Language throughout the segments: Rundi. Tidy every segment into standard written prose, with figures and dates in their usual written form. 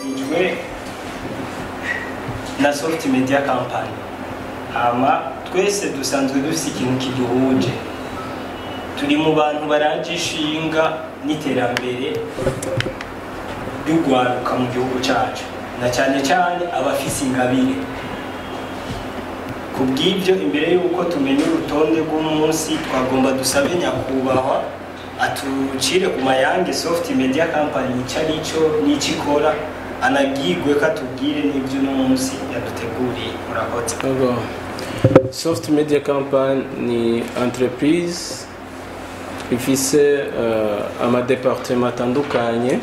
Twakoranijwe na Soft Media Company, hama twese dusanzwe dufise ikintu kiduhuje. Turi mu bantu baraje ishinga n'iterambere ry'urwaruka mu gihugu cyacu, na cyane cyane abafise ingabire. Ku bw'ibyo, imbere y'uko tumenya urutonde rw'umunsi, twagomba dusabe nyakubahwa atucire ku mayange Soft Media Company icyo ari cyo n'icyo ikora, anagirwe ko atubwire n'ibyo uno munsi yaduteguriye. Murakoze. Ego. Soft Media Company ni entreprise ifise ama départements atandukanye,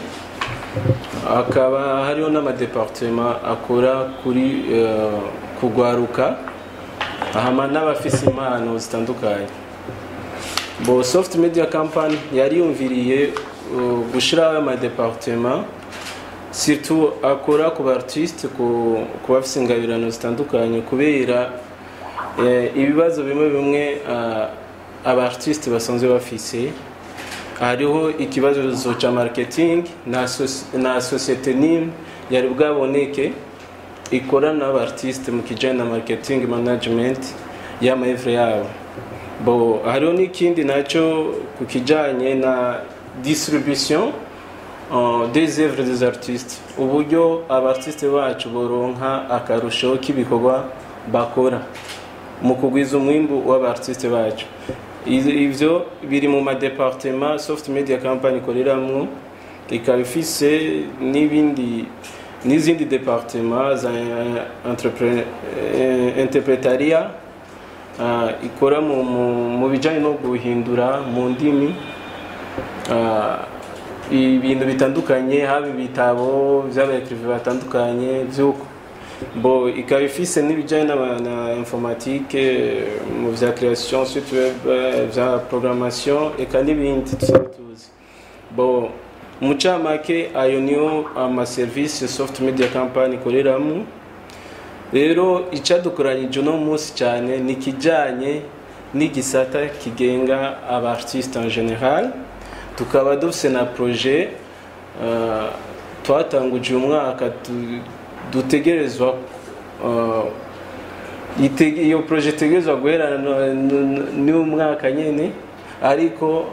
hakaba hariho n'ama départements akora kuri kugwaruka hama n'abafise impano zitandukanye. Bo Soft Media Company yariyumviriye gushiraho ama départements, surtout akora ku ba artiste, ku bafise ingabirano zitandukanye, kubera ibibazo bimwe bimwe aba artiste basanzwe bafise. Hariho ikibazo ca marketing, na société nimwe yari bwaboneke ikora n'aba artiste mu kijanye na marketing management y'ama œuvres yabo. Bo hariho n'ikindi nacyo ku kijanye na distribution des œuvres des artistes, uburyo aba artiste bacu boronka akarusho k'ibikorwa bakora mu kugwiza umwimbu w'aba artiste bacu. Ivyo biri mu ma départements Soft Media Company ikoreramwo, ikaba ifise n'ibindi n'izindi départements za interprétariat, ikora mu bijanye no guhindura mu ndimi ibintu bitandukanye, haba ibitabo by'aba écrivains batandukanye vy'uko. Bo ikaba ifise n'ibijanye na informatique, mu vya création site web, vya programmation, eka n'ibindi tusanzwe tuzi. Bo mu camake, ayo niyo ama service Soft Media Company ikoreramo. Rero icadukoranyije uno munsi cyane ni ikijanye n'igisata kigenga aba artiste en général. Tukaba dufise na projet twatanguje uyu mwaka, dutegerezwa iyo projet itegerezwa guhera n'umwaka nyene, ariko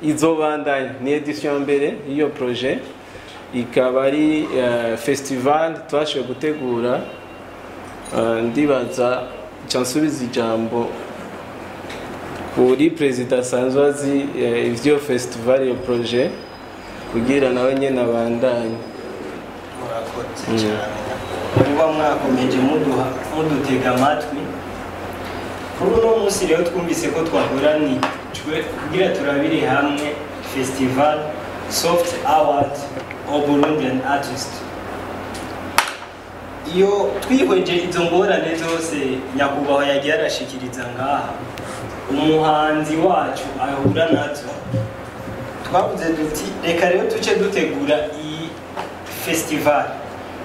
izobandanya. Ni édition ya mbere y'iyo projet, ikaba ari festival twashoboye gutegura. Ndibaza nca nsubiza ijambo kuri perezida asanzwe azi ivyo festival, iyo projet, kugira nawe nyene abandanye. Murakoze cyane kuba mwakomeje muduha mudutega amatwi kuri uno munsi. Rero twumvise ko twakoranijwe kugira turabire hamwe festival Soft Award of Burundian Artist. Iyo twihweje izo ngorane zose nyakubahwa yagiye arashikiriza ngaha umuhanzi wacu ahura nazo, twavuze duti reka rero tuce dutegura iyi festival.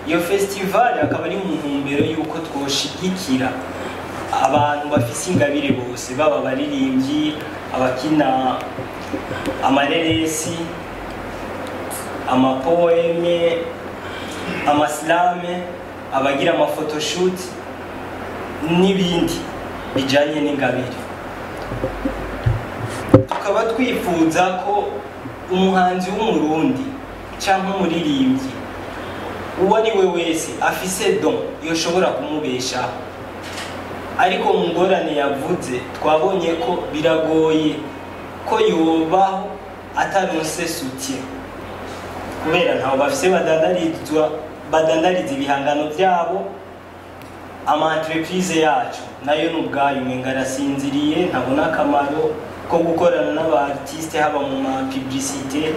Iyo festival akaba ari mu ntumbero y'uko twoshigikira abantu bafise ingabire bose, baba abaririmbyi, abakina amareresi, ama poèmes, ama slam, abagira ama photoshoot n'ibindi bijanye n'ingabire. Tukaba twifuza ko umuhanzi w'Umurundi cyangwa umuririmbyi uwo ari we wese afise don yoshobora kumubeshaho. Ariko mu ngorane yavuze, twabonye ko biragoye ko yobaho ataronse soutien, kubera ntaho bafise badandarizwa, badandariza ibihangano byabo. Ama entreprise yacu nayo n'ubwayo umenga arasinziriye, ntabona akamaro ko gukorana n'aba artiste, haba mu ma publicité,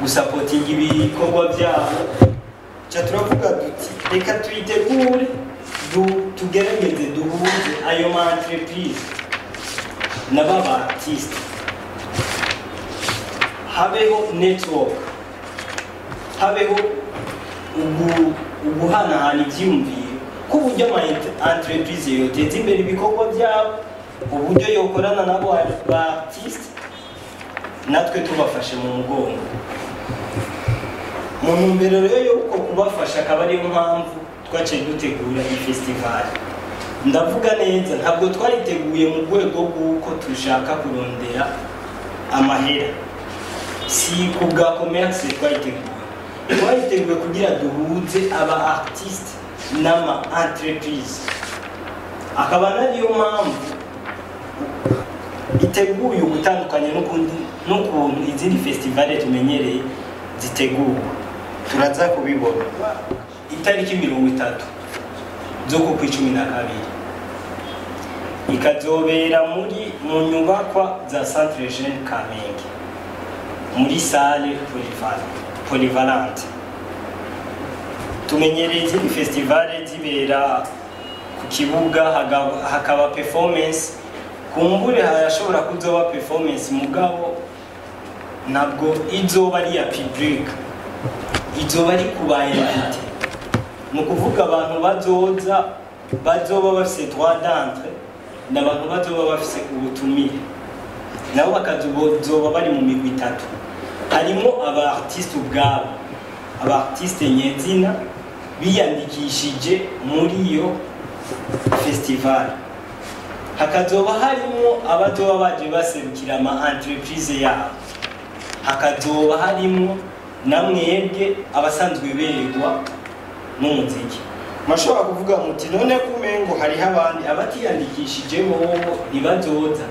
gusapotinga ibikorwa byabo. Ca turavuga duti reka tuyitegure, tugerageze duhuze ayo ma entreprise n'aba artiste, habeho network, habeho uguhanahana ivyiyumviro ku buryo ama entreprise yoteza imbere ibikorwa byabo, uburyo yokorana nabo ba artiste, natwe tubafashe mu mugongo. Mu ntumbero rero y'uko kubafasha, akaba ariyo mpamvu twaciye dutegura iyi festival. Ndavuga neza, ntabwo twariteguye mu rwego rw'uko dushaka kurondera amahera, si ku bwa commerce. Twayiteguye kugira duhuze aba artiste n'ama entreprise, akaba nariyo mpamvu iteguye ugutandukanye n'ukuntu izindi festival tumenyereye ziteguwe. Turaza kubibona. Itariki 30 z'uku kwa 12, ikazobera mu nyubakwa za Centre Jeune Kamenge, muri salle polyvalente. Tumenyereye izindi festival zibera ku kibuga, hakaba performance. Kumbure harashobora kuzoba performance, mugabo ntabwo izoba ari iya public, izoba ari ku ba invité. Ni ukuvuga abantu bazoza bazoba bafise droit d'entrée, ni abantu bazoba bafise ubutumire, nabo bakazoba bari mu migwi itatu. Harimo aba artiste ubwabo, aba artiste nyezina biyandikishije muri iyo festival, hakazoba harimo abazoba baje baserukira ama entreprise yabo, hakazoba harimo na mwebwe abasanzwe beregwa n'umuziki. Mashobora kuvuga muti: "None kumengo hariho abandi abatiyandikishije bobo ntibazoza?"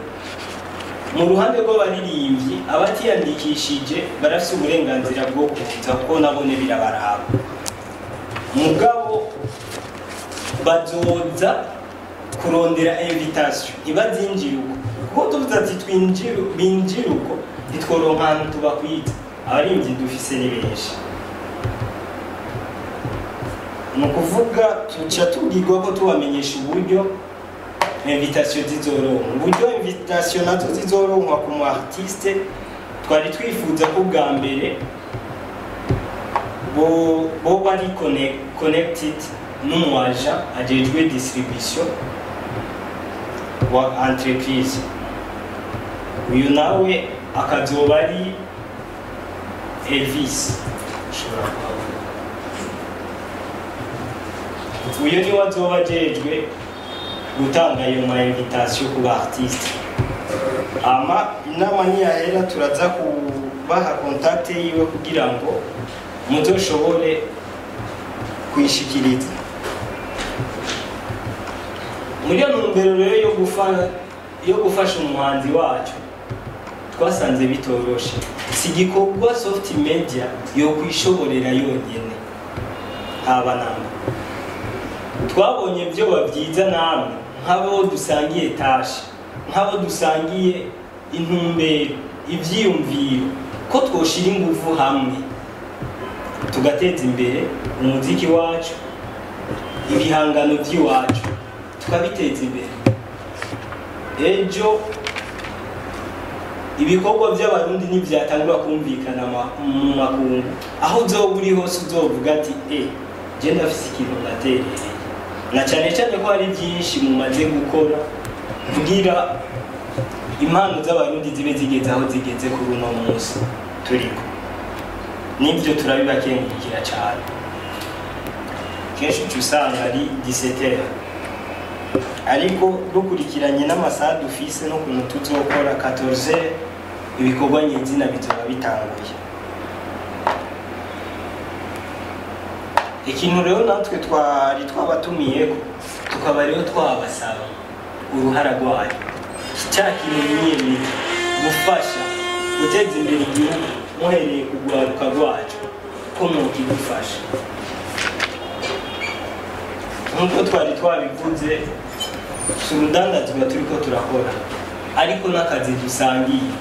Mu ruhande rw'abaririmbyi, abatiyandikishije barafise uburenganzira bwo kuza, kuko nabone birabaraba. Mugabo bazoza kurondera invitation, ntibazinjire uko, kuko tuvuze ati twinjire, binjire uko, ntitworonka ahantu tubakwiza. Abaririmbyi dufise ni benshi. Ni ukuvuga tuca tubwirwa ko tubamenyesha uburyo invitation zizoronka, uburyo invitation nazo zizoronkwa ku mu artiste. Twari twifuza ko bwa mbere bo bari connected n'umu agent ajejwe distribution wa entreprise. Uyu nawe akazoba ari Elvis. Ushobora kuhabona, uyu niwe azoba ajejwe gutanga ayo ma invitation ku ba artiste. Ama inama niyahera turaza kubaha contact yiwe kugira ngo muzoshobore kuyishikiriza. Muri iyo ntumbero rero yo gufasha umuhanzi wacu, twasanze bitoroshe, si igikorwa Soft Media yo kwishoborera yonyene, haba namba. Twabonye byoba byiza namwe nk'abo dusangiye tâche, nk'abo dusangiye intumbero, ivyiyumviro, ko twoshira ingufu hamwe tugateza imbere umuziki wacu, ibihangano by'iwacu tukabiteza imbere. Ejo ibikorwa by'Abarundi ntibyatangura kumvikana mu makungu, aho uzoba uri hose uzovuga ati: "E, je ndafise ikintu naterereye." Na cyane cyane ko hari byinshi mumaze gukora kugira impano z'Abarundi zibe zigeze aho zigeze kuri uno munsi turiko. Nibyo, turabibakengurukira cyane. Kenshi uca usanga ari 17, ariko dukurikiranye n'amasaha dufise n'ukuntu tuzokora, 14 ibikorwa nyezina bizoba bitanguye. Ikintu rero natwe twari twabatumiyeko, tukaba rero twabasaba uruhara rwanyu, cya kintu mwiyemeje gufasha guteza imbere igihugu muhereye ku rwaruka rwacu, ko mwokidufasha. Nk'uko twari twabivuze, si urudandazwa turiko turakora, ariko n'akazi dusangiye.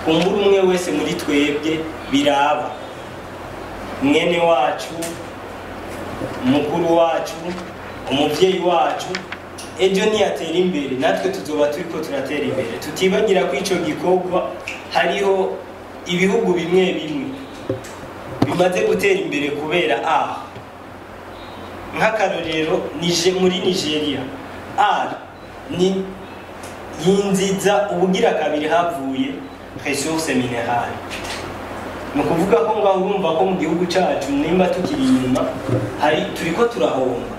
Kumbura umwe wese muri twebwe biraba, mwene wacu, mukuru wacu, umuvyeyi wacu, ejo niyatera imbere natwe tuzoba turiko turatera imbere. Tutibagira ko ico gikorwa hariho ibihugu bimwe bimwe bimaze gutera imbere kubera art. Nk'akarorero, muri Nigeria art ni yinziza ubugira kabiri havuye ressource minérale. Ni ukuvuga ko ngaho urumva ko mu gihugu cyacu nimba tukiri inyuma hari turiko turahomba.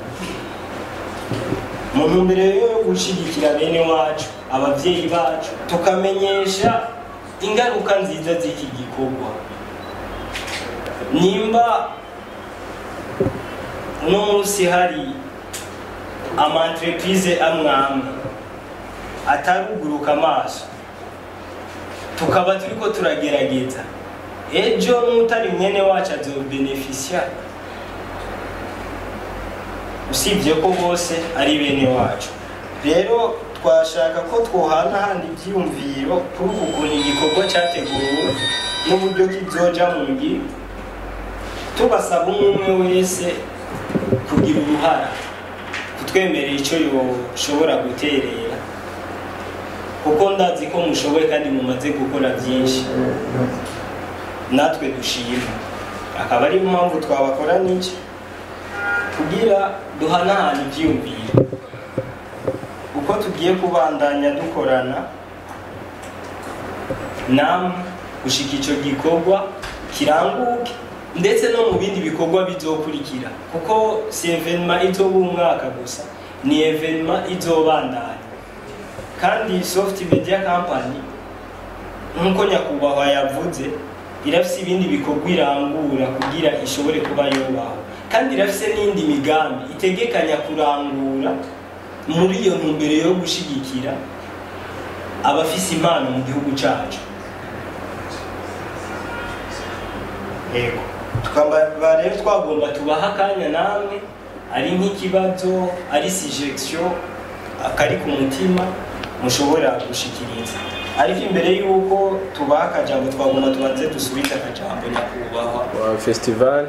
Mu ntumbero yo gushyigikira bene wacu, ababyeyi bacu, tukamenyesha ingaruka nziza z'iki gikorwa. Nimba uno munsi hari ama entreprise amwe amwe ataruguruka amaso, tukaba turiko turagerageza, ejo n'utari mwene wacu azobenefisia, usibye ko bose ari bene wacu. Rero twashaka ko twohanahana ibyiyumviro kuri uku kuntu igikorwa cyateguwe n'uburyo kizoja mu ngiro, tubasaba umwe umwe wese kugira uruhara, kutwemerera icyo yoshobora guterera, kuko ndazi ko mushoboye kandi mumaze gukora byinshi natwe dushima. Akaba ariyo mpamvu twabakora n'iki, kugira duhanahana ibyiyumviro uko tugiye kubandanya dukorana namwe gushika ico gikorwa kiranguke, ndetse no mu bindi bikorwa bizokurikira, kuko si événement izoba umwaka gusa, ni événement izobandanya. Kandi Soft Media Company, nkuko nyakubahwa yavuze, irafise ibindi bikorwa irangura kugira ishobore kuba yobaho, kandi irafise n'indi migambi itegekanya kurangura muri iyo ntumbero yo gushigikira abafise impano mu gihugu cacu. Yego, tukaba rero twagomba tubaha akanya namwe, ari nk'ikibazo, ari suggestion, akari ku mutima mushobora gushikiriza. Ariko imbere y'uko tubaha akajambo, twagomba tubanze dusubize akajambo nyakubahwa wa festival.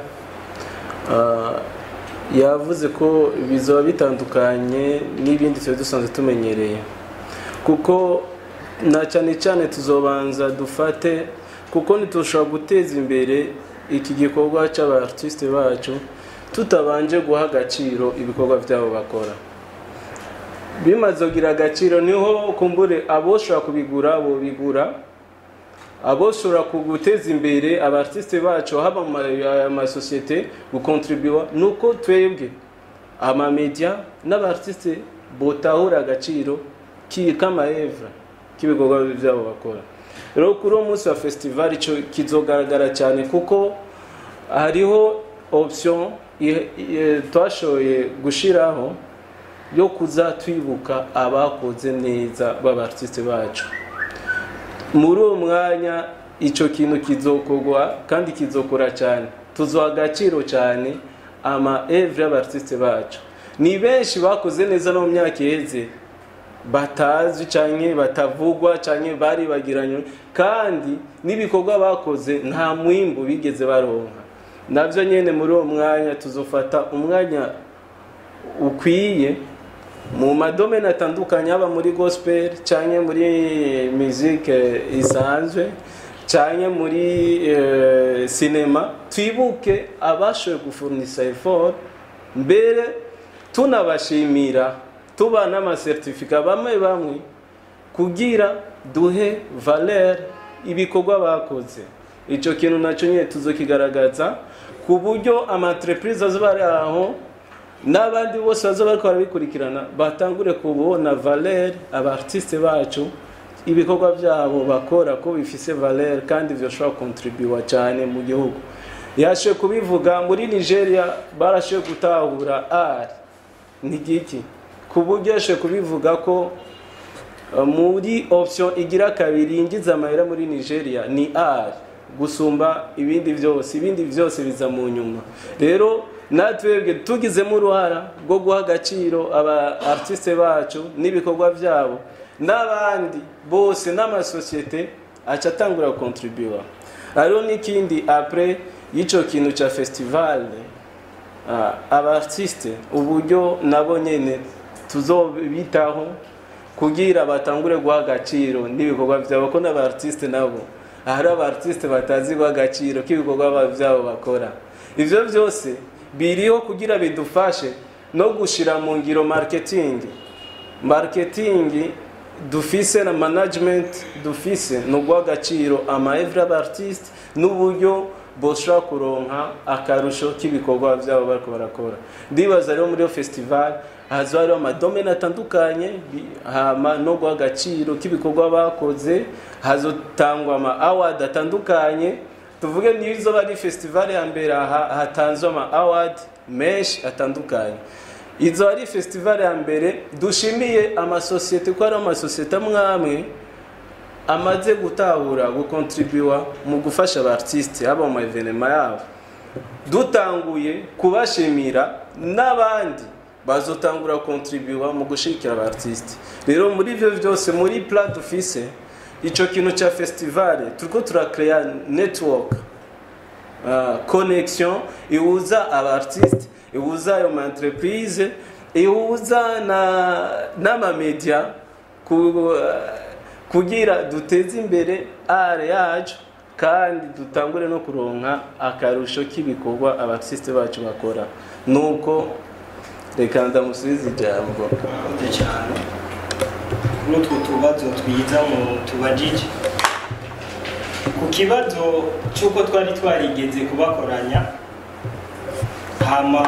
Yavuze ko bizoba bitandukanye n'ibindi tuba dusanzwe tumenyereye, kuko na cyane cyane tuzobanza dufate, kuko ntitushobora guteza imbere iki gikorwa cy'aba artiste bacu tutabanje guha agaciro ibikorwa byabo bakora. Bimaze kugira agaciro niho kumbure aboshobora kubigura bobigura, aboshobora kuguteza imbere aba artiste bacu haba mu masosiyete gukontribuwa, nuko twebwe ama media n'aba artiste botahura agaciro k'ama œuvre k'ibikorwa byabo bakora. Rero kuri uwo munsi wa festival ico kizogaragara cyane, kuko hariho option twashoboye gushiraho yo kuza twibuka abakoze neza b'aba artiste bacu. Muri uwo mwanya ico kintu kizokorwa kandi kizokora cyane, tuzoha agaciro cyane ama œuvre y'aba artiste bacu. Ni benshi bakoze neza no mu myaka iheze batazwi canke batavugwa canke bari bagiranywe, kandi n'ibikorwa bakoze nta mwimbu bigeze baronka. Navyo nyene muri uwo mwanya tuzofata umwanya ukwiye mu ma domaine atandukanye, haba muri gospel canke muri musique isanzwe canke muri cinéma, twibuke abashoboye gufurnisa effort, mbere tunabashimira tuba n'amasertifika bamwe bamwe, kugira duhe valeur ibikorwa bakoze. Ico kintu naco nyene tuzokigaragaza ku buryo ama entreprise azoba ari aho n'abandi bose bazoba bariko barabikurikirana batangure kubona valeur aba artiste bacu, ibikorwa byabo bakora ko bifise valeur kandi vyoshobora kontribuwa cyane mu gihugu. Yashe kubivuga, muri Nigeria barashe gutahura art ni giki, ku buryo yashe kubivuga ko muri option igira kabiri yinjiza amahera muri Nigeria ni art gusumba ibindi byose, ibindi byose biza mu nyuma. Rero natwebwe tugizemo uruhara rwo guha agaciro aba artiste bacu n'ibikorwa byabo, n'abandi bose n'amasosiyete aca atangura kontribuwa. Hariho n'ikindi après y'ico kintu ca festival, aba artiste uburyo nabo nyene tuzobitaho kugira batangure guha agaciro n'ibikorwa byabo, ko n'aba artiste nabo hari aba artiste batazi guha agaciro k'ibikorwa byabo bakora. Ivyo byose biriho kugira bidufashe no gushira mu ngiro marketing. Marketing Dufise na management dufise ni uguha agaciro ama œuvres y'aba n'uburyo boshobora kuronka akarusho k'ibikorwa byabo bariko barakora. Ndibaza rero muri iyo festival hazoba hariho ama domaines atandukanye, hama no guha agaciro k'ibikorwa bakoze, hazotangwa ama award atandukanye. Tuvuge niyo izoba ari festival ya mbere aha hatanzwe ama award menshi atandukanye. Izo ari festival ya mbere dushimiye amasosiyete, ko ari amasosiyete amwe amwe amaze gutahura gukontribuwa mu gufasha aba artiste haba mu événements yabo. Dutanguye kubashimira, n'abandi bazotangura kontribuwa mu gushigikira aba artiste. Rero muri ivyo vyose, muri plan dufise ico kintu ca festival, turiko turakreya network, connexion ihuza aba artiste, ihuza ayo ma entreprise, ihuza na n'ama media kugira duteze imbere art yacu kandi dutangure no kuronka akarusho k'ibikorwa aba artiste bacu bakora. Nuko reka ndamusubize ijambo. Murakoze cyane kuri utwo tubazo twiza mu tubajije. Ku kibazo cy'uko twari twarigeze kubakoranya, hama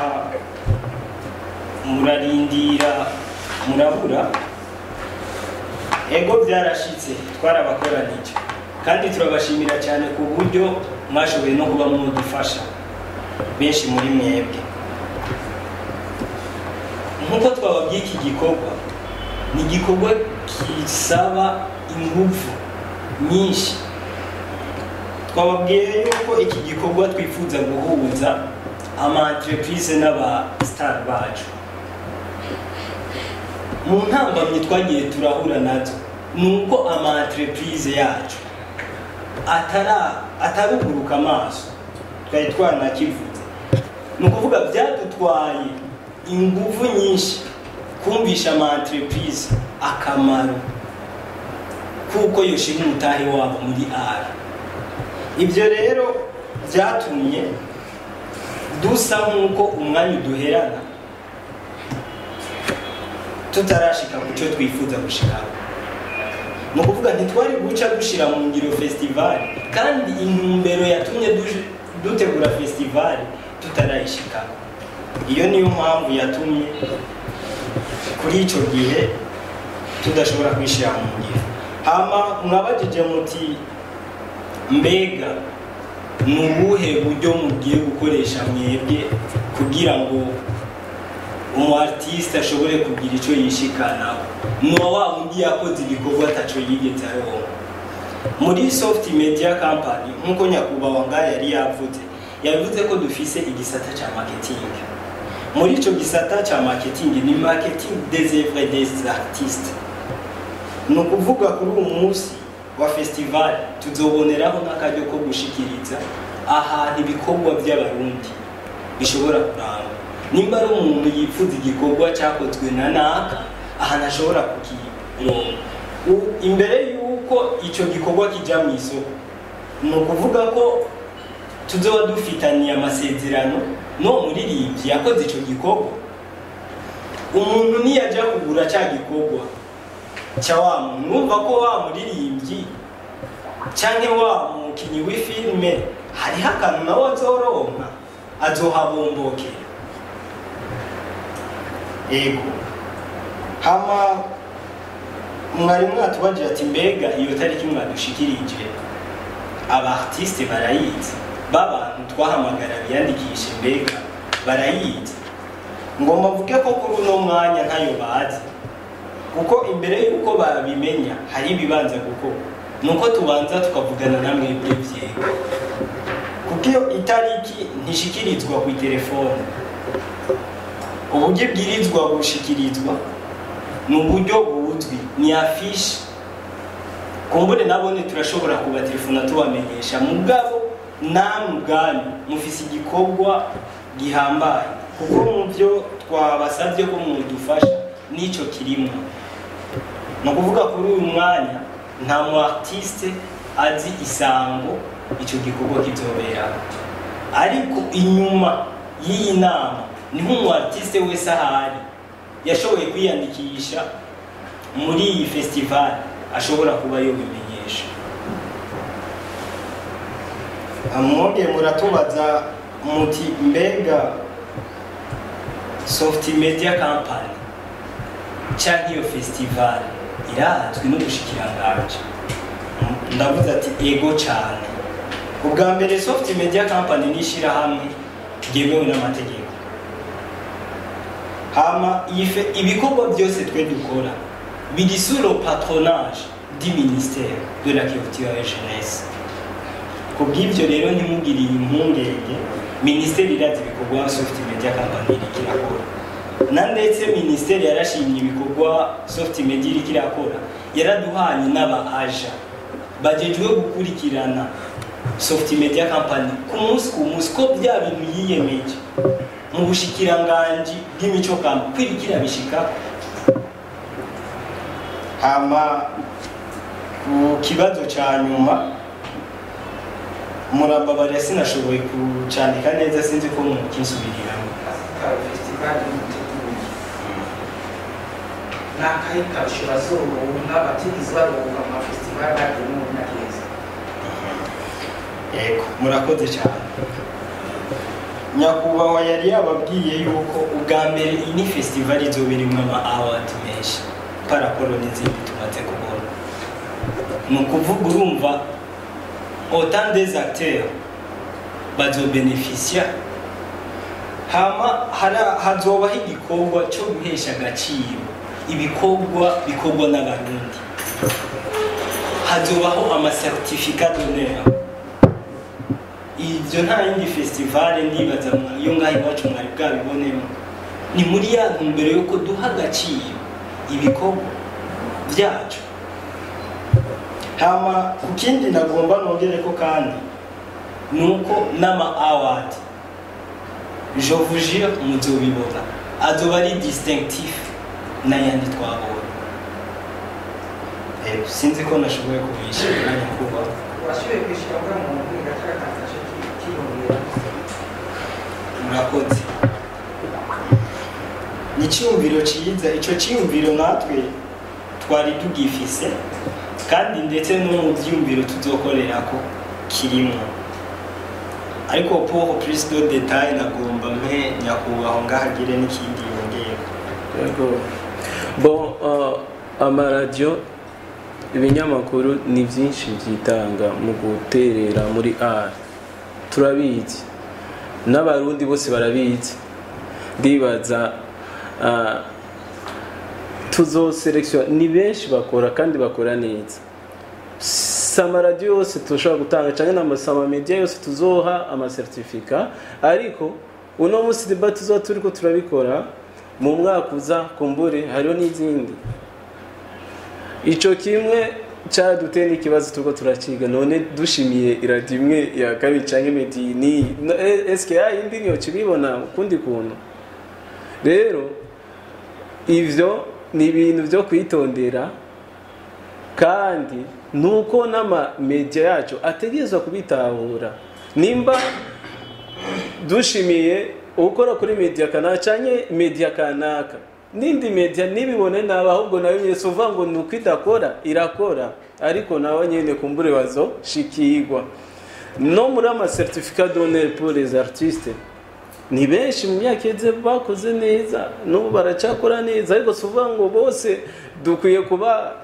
murarindira murabura, ego, byarashitse, twarabakoranije kandi turabashimira cyane ku buryo mwashoboye no kuba mudufasha benshi muri mwebwe. Nk'uko twababwiye, iki gikorwa ni igikorwa kisaba ingufu nyinshi. Twababwiye yuko iki gikorwa twifuza guhuza ama entreprise n'aba star bacu. Mu ntambamyi twagiye turahura nazo ni uko ama entreprise yacu ataruguruka amaso. Twari twanakivuze, ni ukuvuga byadutwaye ingufu nyinshi kumvisha ama entreprise akamaro kuko yoshira umutahe wabo muri art. Ibyo rero byatumye dusa nk'uko umwanya uduherana tutarashika ku cyo twifuza gushikaho. Ni ukuvuga ntitwari guca dushira mu ngiro festival kandi intumbero yatumye dutegura festival tutarayishikako. Iyo niyo mpamvu yatumye kuri ico gihe tudashobora kwishyira mu ngiro. Hama mwabajije muti: "Mbega ni ubuhe buryo mugiye gukoresha mwebwe kugira ngo umu artiste ashobore kugira icyo yishikanaho, ni wa wundi yakoze ibikorwa ataco yigeze aronka?" Muri Soft Media Company, nk'uko nyakubahwa ngaha yari yavuze, yavuze ko dufise igisata ca marketing. Muri ico gisata ca marketing, ni marketing des œuvres des artistes. Ni ukuvuga kuri uwo munsi wa festival tuzoboneraho n'akaryo ko gushikiriza ahantu ibikorwa by'Abarundi bishobora kurangwa. Nimba ari umuntu yifuza igikorwa cyakozwe na naka, ahantu ashobora kukironka imbere y'uko icyo gikorwa kijya mu isoko, ni ukuvuga ko tuzoba dufitaniye amasezerano n'uwo muririmbyi yakoze icyo gikorwa. Umuntu niyajya kugura cya gikorwa cya wa muntu, mwumva ko wa muririmbyi cyangwa wa mukinnyi w'ifilme hariho akantu nawe azoronka, azohabombokera. Ego. Hama mwari mwatubagira ati: "Mbega iyo tariki mwadushikirije, aba artiste barayizi? Babantu twahamagara biyandikishe, mbega barayizi?" Ngomba mvuge ko kuri uno mwanya ntayo bazi, kuko imbere y'uko babimenya hari ibibanza gukorwa, nuko tubanza tukavugana na mwebwe vyega, kuko iyo itariki ntishikirizwa ku telefone. Uburyo ibwirizwa gushikirizwa ni uburyo buzwi, ni affiche. Kumbure nabone turashobora kubatelefona tubamenyesha, mugabo namwe ubwanyu mufise igikorwa gihambaye, kuko mu byo twabasabye ko mudufasha n'icyo kirimo. Ni ukuvuga kuri uyu mwanya nta mu artiste azi isango icyo gikorwa kizoberaho, ariko inyuma y'iyi nama niho umu artiste wese ahari yashoboye kwiyandikisha. Muri iyi festival ashobora kuba yobimenyesha. Mwongeye muratubaza muti: mbega Soft Media Company canke iyo festival irazwi n'ubushikiranganji? Ndavuze ati: ego cane. Ubwa mbere, Soft Media Company ni ishirahamwe ryemewe n'amategeko. Hama ibikorwa byose twe dukora biri sous le patronage du ministère de la Culture et Jeunesse. Kubw'ibyo rero, ntimugiriye impungenge, minisiteri irazi ibikorwa Soft Media Company iriko irakora, na ndetse minisiteri yarashimye ibikorwa Soft Media iriko irakora, yaraduhanye n'aba aja bajejwe gukurikirana Soft Media Company ku munsi ku munsi, ko bya bintu yiyemeje mu bushikiranganji bw'imico kama kwirikira bishikako. Hama ku kibazo ca nyuma, murambabarira sinashoboye kucandika neza, sinzi ko mukinsubiriramo. Festival muteguye, ni akahe karusho bazoronka batigeze baronka mu mafestival bagiyemo mu myaka iheze? Yego, murakoze cyane. Nyakubahwa yari yababwiye yuko ubwa mbere iyi ni festival izoba irimwo ama award menshi par rapport n'izindi tumaze kubona. Ni ukuvuga, urumva, autant des acteurs bazobenefisia. Hama hazobaho igikorwa cyo guhesha agaciro ibikorwa bikorwa n'Abarundi, hazobaho amacertificat d'honneur. Ibyo nta yindi festival ndibaza iyo ngaho iwacu mwari bwabibonemo. Ni muri ya ntumbero yuko duha agaciro ibikorwa byacu. Hama ku kindi nagomba nongere ko kandi ni uko n'ama award, je vous jure, muzobibona, azoba ari distinctif n'ayandi twabonye. Sinzi ko nashoboye kubishyura, nyakubahwa. Washoboye kwishyura bwa muntu gatakaje kiyongera. Murakoze, ni icyumviro cyiza. Icyo cyiyumviro natwe twari tugifise, kandi ndetse no mu byiyumviro tuzokorera ko kirimo. Ariko pour plus de détails, nagomba mpe nyakubahwa ngahagire n'ikindi yongeyeko. Yego. Bon, amaradiyo, ibinyamakuru ni byinshi byitanga mu guterera muri art, turabizi, n'Abarundi bose barabizi. Ndibaza tuzosélection, ni benshi bakora kandi bakora neza. Si amaradiyo yose tushobora gutanga cyangwa n'amasama media yose tuzoha amacertificat, ariko uno munsi débat tuzoba turiko turabikora, mu mwaka uza kumbure hariho n'izindi. Ico kimwe cyaduteye n'ikibazo, turiko turaciga. None dushimiye iradiyo imwe ya kabiri canke medi ni eske ya yindi niyo kibibona ukundi kuntu? Rero ivyo ni ibintu vyo kwitondera, kandi nuko n'ama media yacu ategerezwa kubitahura. Nimba dushimiye ukora kuri media kanaka canke media kanaka, n'indi media nibibone nabi, ahubwo nayo nyene si uvuga ngo ni uko idakora, irakora, ariko nawe nyene kumbure bazoshikirwa. No muri ama certificat d'honneur pour les artistes, ni benshi mu myaka iheze bakoze neza, n'ubu baracakora neza, ariko si uvuga ngo bose dukwiye kuba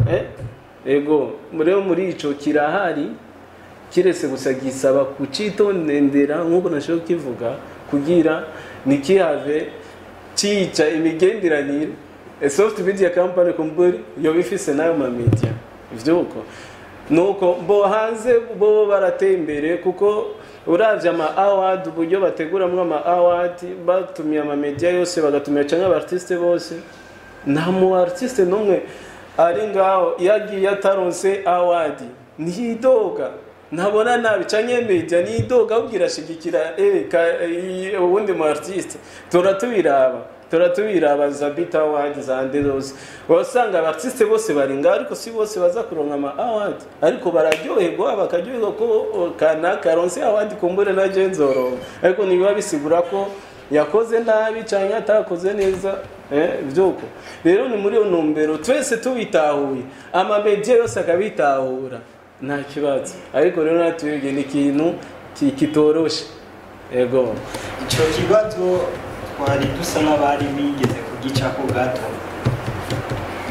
ego. Muri ico kirahari, kiretse gusa gisaba kucitondendera nk'uko nashobora kukivuga, kugira ntikihave cica imigenderanire Soft Media Company kumburi yoba ifise n'ayo ma media. Vyuko nuko bo hanze bo barateye imbere, kuko uravye ama award, uburyo bateguramwo ama award, batumiye ama media yose, bagatumira canke aba artiste bose, nta mu artiste n'umwe ari ngaho iyo agiye ataronse award ntidoga, ntabona nabi, canke media nidoga, ahubwo irashigikira uwundi mu artiste. Tura tubiraba za bita award zande zose, wasanga aba artiste bose bari ngaho, ariko si bose baza kuronka ama award, ariko bararyoherwa, bakaryoherwa ko kana karonse award, kumbure na je nzoronka, ariko ntibiba bisigura ko yakoze nabi canke atakoze neza. Vyuko rero ni muri iyo ntumbero twese tubitahuye, amamedia yose akabitahura, nta kibazo. Ariko rero natwebwe ni ikintu kitoroshe. Ego. Icyo kibazo twari dusa n'abari bigeze kugicako gato.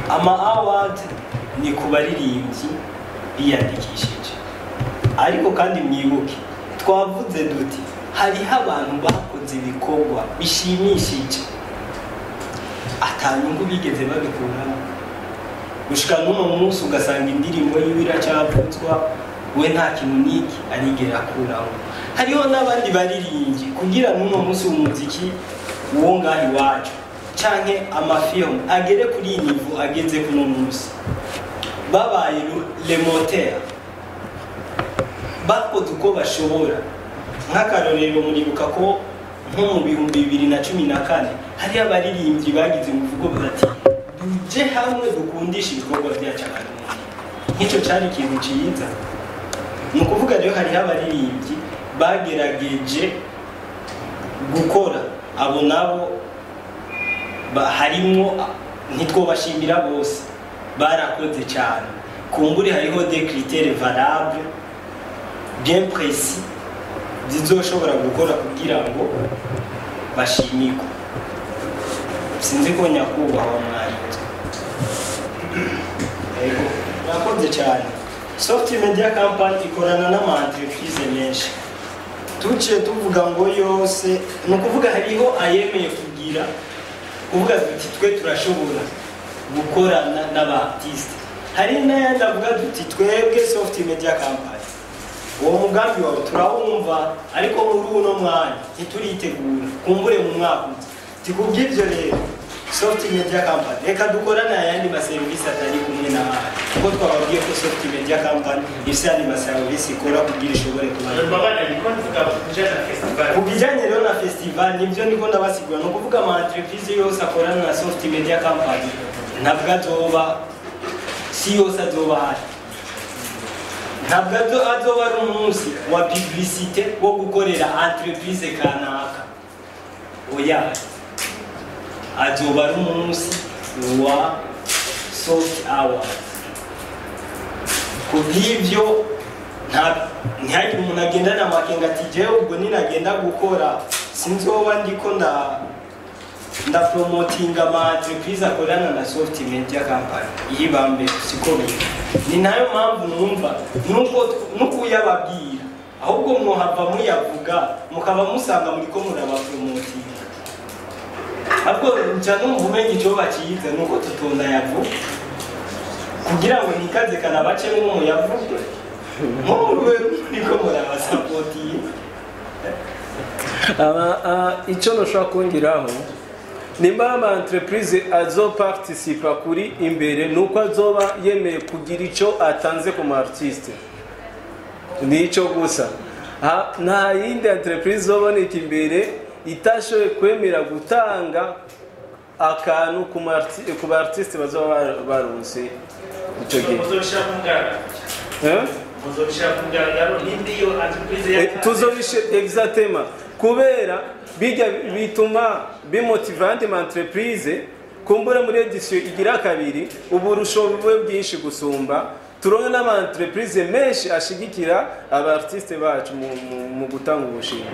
Ama award ni ku baririmbyi biyandikishije, ariko kandi mwibuke twavuze duti hariho abantu bakoze ibikorwa bishimishije atanyungu bigeze babikuramo, gushika n'uno munsi ugasanga indirimbo yiwe iracyavutswa, we nta kintu n'iki arigera akuramo. Hariho n'abandi baririmbyi kugira n'uno munsi umuziki wo ngaho iwacu canke amafilm agere kuri iyi niveau ageze kuno munsi, babaye le moteur, bakoze uko bashobora. Nk'akarorero, muribuka ko nko mu 2014 hariho abaririmbyi bagize umuvugo bati tuje hamwe dukundisha ibikorwa byacu Abarundi. Nk'icyo cari ikintu ciza. Ni ukuvuga rero hariho abaririmbyi bagerageje gukora, abo nabo harimwo, ntitwobashimira bose, barakoze cyane. Kumburi hariho des critères valables bien précis zizoshobora gukora kugira ngo bashimikwe. Sinzi ko nyakubahwa mwanyuzwe. Yego, murakoze cyane. Soft Media Company ikorana n'ama entreprise menshi, tuciye tuvuga ngo yose, ni ukuvuga hariho ayemeye kugira kuvuga duti twe turashobora gukorana n'aba artiste, hari n'ayandi avuga duti twebwe Soft Media Company uwo mugambi wawe turawumva, ariko muri uno mwanya ntituritegura, kumbure mu mwaka uza. Tikubw'ibyo rero Soft Media Company reka dukorane ayandi maserivisi atari kumwe n'ahandi, kuko twababwiye ko Soft Media Company ifise ayandi maserivisi ikora kugira ishobore kuba. Ku bijyanye rero na festival, nibyo niko ndabasigura. Ni ukuvuga ama entreprise yose akorana na Soft Media Company ntabwo azoba, si yose azoba ahari, ntabwo azoba ari umunsi wa publicité wo gukorera entreprise kanaka, oya, azoba ari umunsi wa Soft Awards. Kubw'ibyo ntihagire umuntu agendana amakenga ati jewe ubwo ninagenda gukora sinzoba ndiko ndapromotinga ama entreprise akorana na Soft Media Company. Ihibambe siko biri. Ni nayo mpamvu mwumva nuko nukuyababwira, ahubwo mwohava muyavuga mukaba musanga muriko murabapromotinga. Ahubwo nca numva umenye ico baciza nuko tutonayavuga kugira ngo ntikaze kanabacemwo muyavuge, mube muriko murabasapotinga. Icyo nashobora kongeraho, nimba ama entreprise azoparticipa kuri imbere, nuko azoba yemeye kugira icyo atanze ku ma artiste, nico gusa. Nta yindi entreprise izoboneka imbere itashoboye kwemera gutanga akantu ku ba artiste bazoba baronse ico gihe. Muzobishira ku mugaragaro? Eh? Muzobishira ku mugaragaro n'indi iyo entreprise yatanze? Tuzobishe exactement, kubera bijya bituma bimotiva andi ma entreprise kumbura muri édition igira kabiri uburusho bube bwinshi gusumba, turonke n'ama entreprise menshi ashigikira aba artiste bacu mu gutanga ubushimwe.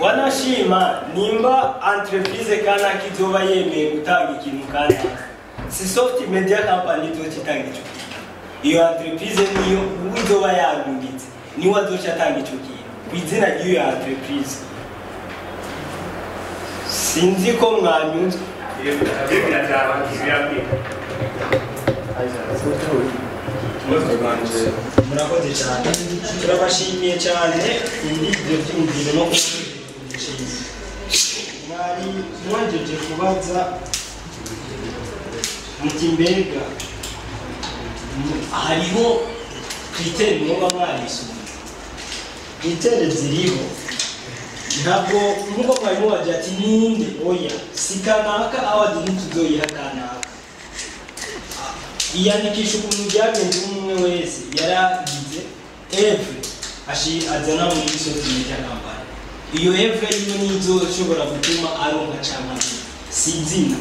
Wanashima nimba entreprise kanaka izoba yemeye gutanga ikintu kanaka, si Soft Media Company izoca itanga ico kintu, iyo entreprise niyo uwo izoba yarungitse niwe azoca atanga ico kintu ku izina ry'iyo entreprise. Sinzi ko mwanyuzwe. Iyo birataba Murakoze cyane, turabashimiye cyane kuri ibyo byumviro no kushimira. Mwari mwagejeje kubaza muti mbega hariho critère mwoba mwarisubiza? Critère ziriho, ntabwo nkuko mwari mubaje ati ninde, oya si kanaka award ntituzoyiha kanaka. Iyandikisha ukuntu byagenze, umwe wese yaragize œuvre azana muri Soft Media Company, iyo œuvre yiwe nizo ishobora gutuma aronka canke abura. Si izina.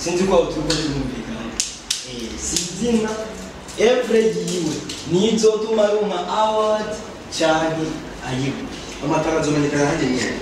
Sinzi ko aho turiko turumvikana. Si izina, œuvre yiwe niyo izotuma aronka award canke ayibure. Amatangazo amenyekana hanjye nyine.